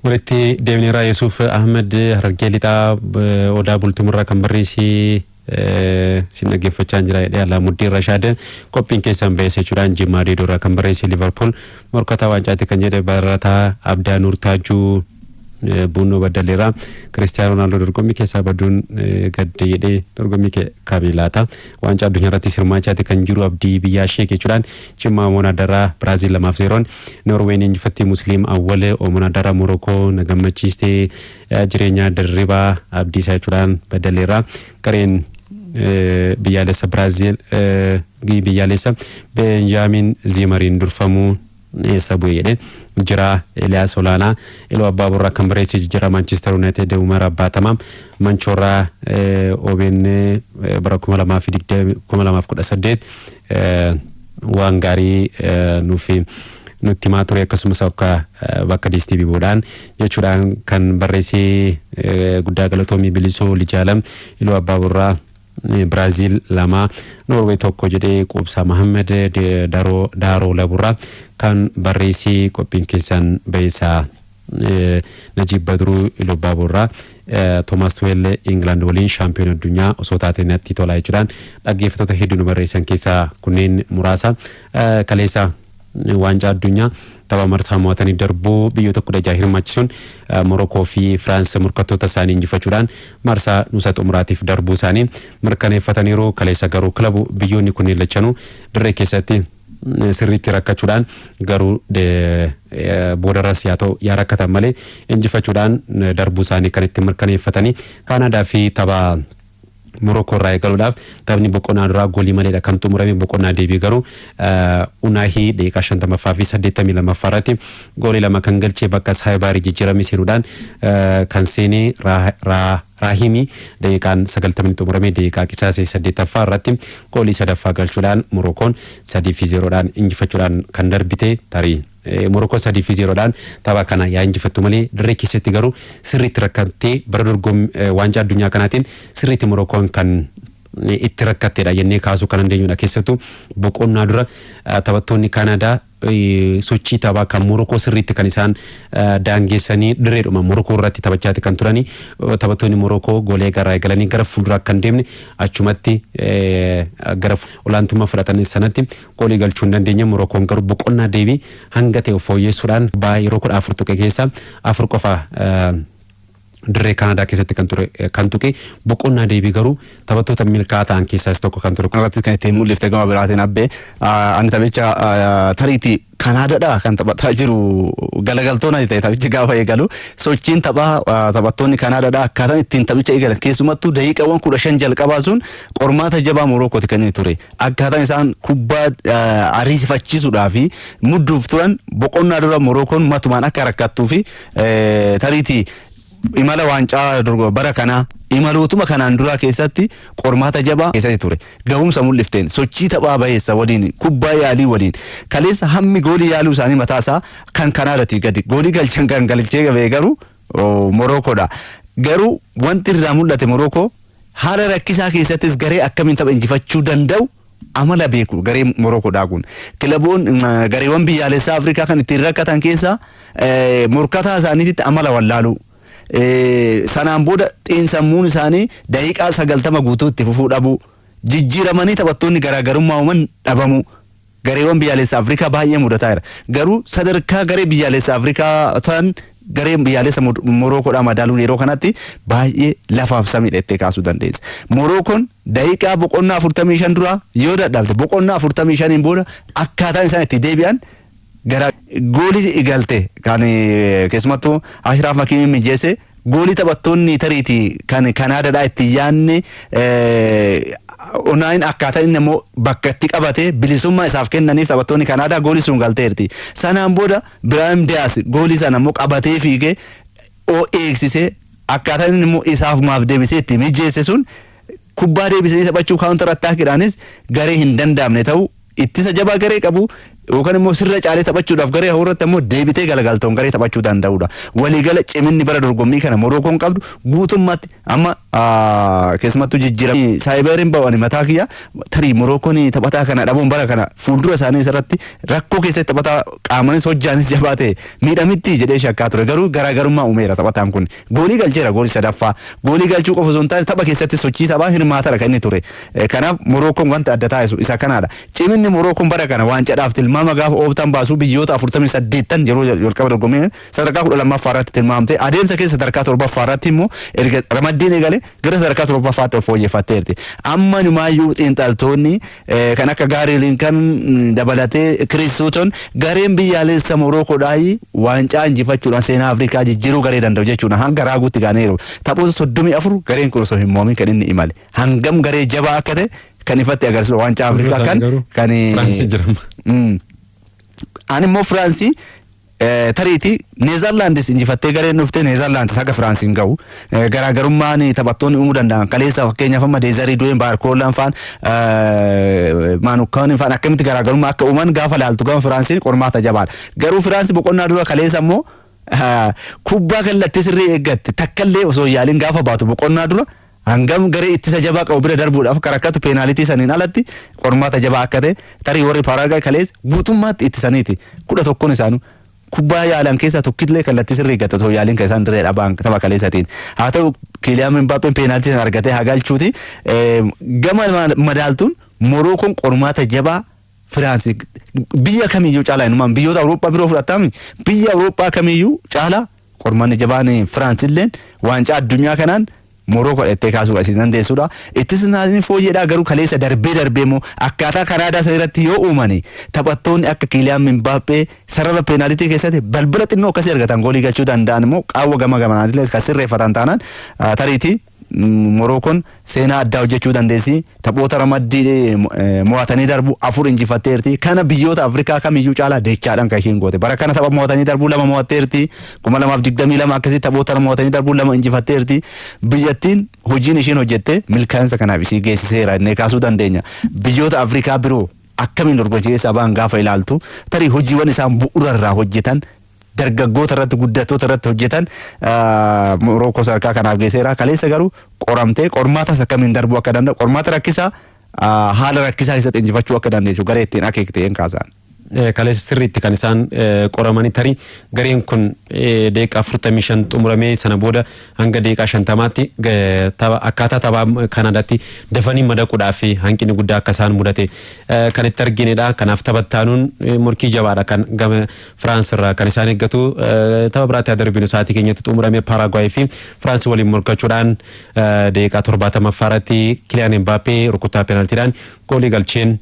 Walitti deemneerraa. Yesuuf Ahmed Harargee Lixaa Odaa Bultumirraa kan barreessee sin dhaggeeffachaa jira jedhee. Alaamuddin Rashaad qophiin keessan ba'eessa jechuudhaan Jimmaa Deedoorraa kan barreesse. Liverpool morkataa waancaatti kan jedhe barataa Abdaa Nuur Taajuu Buunoo Baddaleerraa. Kiristiyaano Roonaaldoo dorgommii keessaa baduun gadde jedhee. Dorgommii kamii laata? Waancaa addunyaa irratti hirmaachaati kan jiru abdii biyyaa ishee jechuudhaan Jimmaa Moonadarraa. Biraaziil 2-0n Noorween injifattee. Musliim Awwal Moonadarraa, Morokoo na gammachiistee jireenya dirribaa abdiisaa jechuudhaan Baddaleerraa. Gareen biyyaalessa Biraaziil biyyaalessa Beenjaamin Ziimariin durfamuu eessa bu'e jedhee jira. Eliyaas Olaanaa Iluu Abbaa Borraa kan barreesse jijjiirraa Maanchister Yuunaayitid. Umar Abbaatamaa Manchoorraa, OBN bara 2018 waan gaarii nuuf nutti himaa ture, akkasumas akka bakka DSTV boodaan jechuudhaan kan barreessee guddaa galatoomii. Bilisoo Lijaalam Iluu Abbaa Borraa, Biraaziil 2, Noorwee 1 jedhee. Quubsaa Mahammed Daaroo Laburraa kan barreessee qophiin keessan ba'isaa. Najiib Badruu Iluu Abbaa Borraa, Toomaas Tuweel Ingilaand waliin shaampiyoon addunyaa osoo taate natti tolaa jechuudhaan dhaggeeffattoota hedduu nu barreessan keessaa kunneen muraasa. Kaleessa waancaa addunyaa tapha marsaa mo'atanii darbuu biyyoota 16 hirmaachisuun Morokoo fi Firaans morkattoota isaanii injifachuudhaan marsaa nuusa xumuraatiif darbuu isaanii mirkaneeffataniiru. Kaleessa garuu kilabu biyyoonni kunneen lachanuu dirree keessatti sirriitti rakkachuudhaan garuu boodarras yaa ta'u yaa rakkatan malee injifachuudhaan darbuu isaanii kan itti mirkaneeffatanii Kaanaadaa fi tapha Morokoo irraa eegaluudhaaf taphni boqonnaa duraa goolii maleedha kan xumurame. Boqonnaa deebii garuu Unaahii daqiiqaa 50ffaa fi 82ffaa irratti goolii lama kan galchee, bakka Saayibaarii jijjiirame seenuudhaan kan seenee Raahimii daqiiqaan 90 xumurame daqiiqaa qisaasee 8ffaa irratti goolii sadaffaa galchuudhaan Morokoon 3-0dhaan injifachuudhaan kan darbite. Tarii Morokoo 3-0dhaan tapha kana yaa injifattu malee dirree keessatti garuu sirriitti rakkattee. Bara dorgommii waancaa addunyaa kanaatiin sirriitti Morokoon kan itti rakkattedha jennee kaasuu kan dandeenyudha. Keessattuu boqonnaa dura taphattoonni Kaanaadaa sochii taphaa kan Morokoo sirriitti kan isaan daangeessanii dirreedhuma Morokoo irratti taphachaati kan turanii. Taphattoonni Morokoo golee garaa eegalanii gara fuulduraa kan deemne achumatti gara olaantummaa fudhatan sanatti goolii galchuu hin dandeenye. Morokoon garuu boqonnaa deebii hanga ta'e fooyyessuudhaan yeroo 14 tuqe keessaa afur qofa dirree Kaanaadaa keessatti kan ture kan tuqe. Boqonnaa deebii garuu taphattoota milkaa'aa ta'an keessaas tokko kan ture. Irratti kan ittiin mul'ifte gama biraatiin abbee ani taphicha tariitii Kanaadaadha kan taphataa jiru galagaltoon ta'e. Taphichi gaafa eegalu sochiin taphaa taphattoonni Kanaadaadha akkaataan ittiin taphicha eegalan, keessumattuu daqiiqaawwan 15 jalqabaa sun qormaata jabaa Morookooti kan inni ture. Akkaataan isaan kubbaa ariifachiisuudhaa fi mudduuf turan boqonnaa dura Morookoon matumaan akka rakkattuu fi tariitii imala waancaa bara kanaa imalootuma kanaan duraa keessatti qormaata jabaa keessatti ture. Gahumsa mul'ifteen sochii taphaa baheessa waliin, kubbaa yaalii waliin, kaleessa hammi goolii yaaluu isaanii mataasaa kan Kanaadatii gadi goolii galchan kan galchee gabee garuu Morookoodha. Garuu wanti irraa mul'ate Morookoo haala rakkisaa keessattis garee akkamiin tapha injifachuu danda'u amala beeku. Garee Morookoodhaa kun kilaboon gareewwan biyyaalessaa Afrikaa kan ittiin rakkatan keessaa morkataa isaaniititti amala wallaaluu. Sanaan booda xiinsammuun isaanii daqiiqaa 90 guutuu itti fufuu dhabuu, jijjiiramanii taphattoonni garaagarummaa uuman dhabamuu gareewwan biyyaalessa Afrikaa baay'ee mudataa jira. Garuu sadarkaa garee biyyaalessa Afrikaa ta'an garee biyyaalessa Morookoodhaa madaaluun yeroo kanatti baay'ee lafaaf samiidha jettee kaasuu dandeessa. Morookoon daqiiqaa boqonnaa 45 duraa yoo dadhabde, boqonnaa 45n booda akkaataan isaan itti deebi'an gara goolii galte kan keessumattuu Ashraaf Hakiimiin mijeesse goolii taphattoonni tariitii kan Kanaadaadhaa itti yaanne. Onaayin akkaataa inni immoo bakka itti qabate bilisummaa isaaf kennaniif taphattoonni Kanaadaa goolii sun galteerti. Sanaan booda Biraahim Diyaas goolii sana immoo qabatee fiigee oo eegsisee akkaataa inni immoo isaaf maaf deebisee itti mijeesse sun kubbaa deebisanii taphachuu counter attackiidhaanis garee hin danda'amne ta'u, ittisa jabaa garee qabu. Yookaan immoo sirra caalee taphachuudhaaf garee hafuurratti immoo deebitee galagaltoon garee taphachuu danda'udha. Waliigala ciminni bara dorgommii kana Morookoon qabdu guutummaatti amma keessumattuu jijjiirama. Saayiberiin ba'an mataa kiyya tarii Morookoon taphataa kana dhabuun bara kana fuuldura isaanii irratti rakkoo keessatti taphataa qaamanis hojjaanis jabaa ta'e miidhamitti jedhee shakkaa ture, garuu garaagarummaa uumeera. Taphataan kun goolii galcheera, goolii sadaffaa. Goolii galchuu qofa osoo hin taane tapha keessatti sochii taphaa hirmaatara kan inni ture. Kanaaf Morookoon wanta adda taasisu isa kanaadha. Ciminni Morookoon bara kana waancadhaaf tilmaama gaafa ooftan baasu biyyoota 48 yeroo jalqaba dorgommii sadarkaa 12ffaa irratti tilmaamte, adeemsa keessa sadarkaa torbaffaa irratti immoo erga ramaddiin eegale gara sadarkaa torbaffaatti of fooyyeffatteerti. Amma numaayyuu xiinxaltoonni kan akka Gaarii Linkan dabalatee Kiriis Suuton gareen biyyaalessa Morookoodhaayi waancaa injifachuudhaan seenaa Afrikaa jijjiiruu garee danda'u jechuudha. Hanga raaguutti gaaneeru. Taphoota 34 gareen kun osoo hin mo'amin kan inni imale. Hangam garee jabaa akka ta'e kan ifatti agarsiisu waancaa Afrikaa kan Firaansii jedhama. Ani immoo Firaansii tariitii Neezerlaandis injifattee gareen dhuftee Neezerlaandis haga Firaansiin gahu garaagarummaan taphattoonni uumuu danda'an kaleessa, fakkeenyaaf amma Deezarii Du'een, Baarkoolaan faan, Maanukaan faan akkamitti garaagarummaa akka uuman gaafa laaltu gama Firaansiin qormaata jabaadha. Garuu Firaansi boqonnaa dura kaleessa immoo kubbaa kallattii sirrii eeggatte takkallee osoo yaaliin gaafa baatu boqonnaa dura hangam garee ittisa jabaa qabu bira darbuudhaaf kan rakkatu peenaalitii saniin alatti qormaata jabaa akka ta'e, tarii warri Paaraagaay kaleessa guutummaatti ittisaniiti 11n isaanuu kubbaa yaalan keessaa tokkillee kallattii sirrii eeggate osoo yaaliin kan isaan dirree dhabaan tapha kaleessatiin. Haa ta'u, Kiiliyaan Mbaappeen peenaalitii sana argatee haa galchuuti, gama madaaltuun Morookoon qormaata jabaa Firaansi biyya kamiyyuu caalaa, inumaan biyyoota Awurooppaa biroo fudhatame, biyya Awurooppaa kamiyyuu caalaa qormaanni jabaan Firaansi illeen waancaa addunyaa kanaan Morookoo jettee kaasuu isin dandeessudha. Ittisni fooyyeedha, garuu kaleessa darbee darbee immoo akkaataa Kanaadaa sana irratti yoo uumani taphattoonni akka Kiiliyaan Mbaappee sarara peenaalitii keessatti balbala xinnoo akkasii argatan goolii galchuu danda'an immoo qaawwa gama gamanaatillee kan sirreeffatan taanaan tariitii Morookoon seenaa addaa hojjechuu dandeessi. Taphoota ramaddii mo'atanii darbu afur injifatteerti. Kana biyyoota Afrikaa kamiyyuu caalaa dachaadhaan kan isheen goote. Bara kana tapha mo'atanii darbuu lama mo'atteerti. 2022 akkasii taphoota mo'atanii darbuu lama injifatteerti. Biyyattiin hojiin isheen hojjette milkaa'insa kanaaf isii geessiseera jennee kaasuu dandeenya. Biyyoota Afrikaa biroo akkamiin dorgommii keessaa ba'an gaafa ilaaltu tarii hojiiwwan isaan bu'uurarraa hojjetan, dargaggoota irratti, guddattoota irratti hojjetan Morookoo sadarkaa kanaaf geesseera. Kaleessa garuu qoramtee qormaatas akkamiin darbuu akka danda'u, qormaata rakkisaa haala rakkisaa keessatti injifachuu akka dandeessu garee ittiin akeekte kaasaan. Kaleessa sirriitti kan isaan qoramanii, tarii gareen kun daqiiqaa 45 xumuramee sana booda hanga daqiiqaa 50tti akkaataa taphaa Kanaadaatti dafanii madaquudhaaf hanqinni guddaa akka isaan mudate kan itti arginedha. Kanaaf taphattaanuun morkii jabaadha kan gama Firaans irraa kan isaan eeggatu. Tapha biraatti haa darbinu, sa'aatii keenyatti xumuramee. Paaraagwaay fi Firaans waliin morkachuudhaan daqiiqaa 70ffaa irratti Kiliyaan Mbaappee rukuttaa peenaaltiidhaan goolii galcheen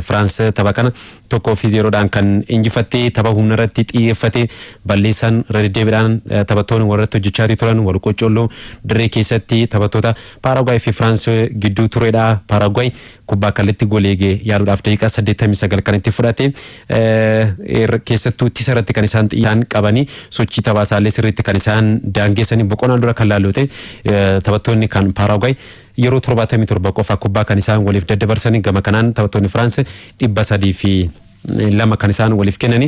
Firaans tapha kana 1-0dhaan kan injifattee. Tapha humna irratti xiyyeeffate, balleessaan irra deddeebiidhaan taphattoonni warratti hojjechaa turan, wal qocolloo dirree keessatti taphattoota Paaraagwaay fi Firaans gidduu turedha. Paaraagwaay kubbaa kallattii goolii eegee yaaluudhaaf daqiiqaa 89 kan itti fudhate, keessattuu ittisa irratti kan isaan xiyyaan qabanii sochii taphaa isaallee sirriitti kan isaan daangeessanii. Boqonnaa dura kan laallote taphattoonni kan Paaraagwaay yeroo 77 qofa kubbaa kan isaan waliif daddabarsanii, gama kanaan taphattoonni Firaans 302 kan isaan waliif kennani.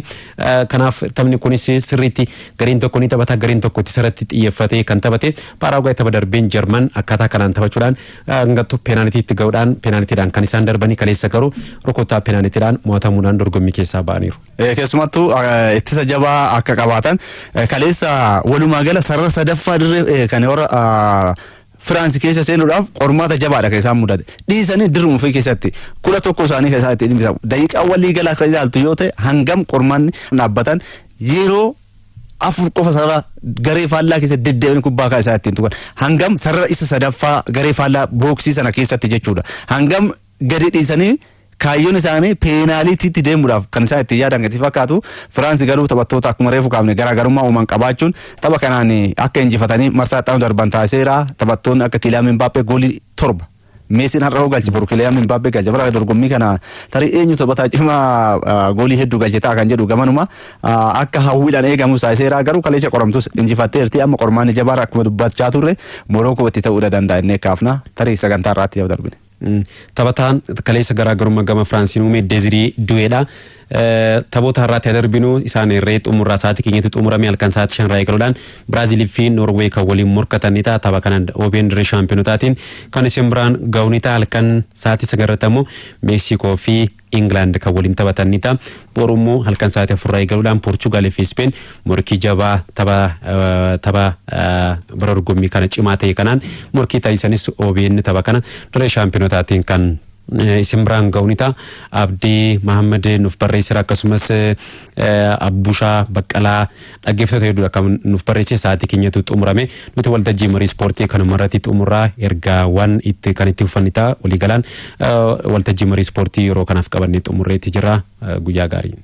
Kanaaf taphni kunis sirriitti gareen tokko ni taphata, gareen tokko ittisa irratti xiyyeeffatee kan taphate. Paaraagwaay tapha darbeen Jarman akkaataa kanaan taphachuudhaan hanga peenaalitiitti ga'uudhaan peenaalitiidhaan kan isaan darbanii, kaleessa garuu rukuttaa peenaalitiidhaan mo'atamuudhaan dorgommii keessaa ba'aniiru. Keessumattuu ittisa jabaa akka qabaatan kaleessa walumaa gala sarara sadaffaa dirree kan warra Firaansi keessa seenuudhaaf qormaata jabaadha kan isaan mudate. Dhiisanii dirruma ofii keessatti 11 isaanii kan isaan ittiin bitamu. Daqiiqaa walii galaa kan ilaaltu yoo ta'e hangam qormaanni dhaabbatan yeroo afur qofa sarara garee faallaa keessatti deddeebiin kubbaa kan isaa ittiin tuqan. Hangam sarara isa sadaffaa garee faallaa booksii sana keessatti jechuudha. Hangam gadi dhiisanii kaayyoon isaanii peenaaliitiitti deemuudhaaf kan isaan ittiin yaadan gadi fakkaatu. Firaansi garuu taphattoota akkuma reefu kaafne garaagarummaa uuman qabaachuun tapha kanaan akka injifatanii marsaa xaanu darban taasiseera. Taphattoonni akka Kiiliyaan Mbaappee goolii torba, Meesiin har'a hoo galche, boru Kiiliyaan Mbaappee galche. Bara dorgommii kana tarii eenyu taphataa cimaa goolii hedduu galche ta'a kan jedhu gamanuma akka hawwiidhaan eegamu taasiseera. Garuu kaleessa qoramtus injifatteerti. Amma qormaanni jabaarra akkuma dubbachaa turre Morookoo itti ta'uu danda'a innee kaafna, tarii sagantaa irraatti yoo darbine. Taphataan kaleessa garaagarummaa gama Firaansiin uume Deezirii Du'eedha. Taphoota har'aatti darbinu isaan irree xumurraa sa'aatii keenyatti xumurame halkan sa'aatii 5 irraa eegaluudhaan Biraazilii fi Noorweey kan waliin morkatan ni ta'a. Tapha kanaan OBN dirree shaampiyoonotaatiin kan isin biraan ga'u ni ta'a. Halkan sa'aatii 9 irratti ammoo Meeksikoo fi Ingilaand kan waliin taphatan ni ta'a. Boru immoo halkan sa'aatii 4 irraa eegaluudhaan Poorchugaalii fi Ispeen morkii jabaa tapha bara dorgommii kana cimaa ta'e kanaan morkii taasisanis OBN tapha kana dirree shaampiyoonotaatiin kan isin biraan ga'u ni ta'a. Abdii Mahammad nuuf barreesseera, akkasumas Abbushaa Baqqalaa, dhaggeeffattoota hedduudha kan nuuf barreesse. Sa'aatii keenyatu xumurame. Nuti waltajjii marii ispoortii kanuma irratti xumurraa, ergaawwan itti kan itti uffanni ta'a. Waliigalaan waltajjii marii ispoortii yeroo kanaaf qabannee xumurreetti jira. Guyyaa gaarii.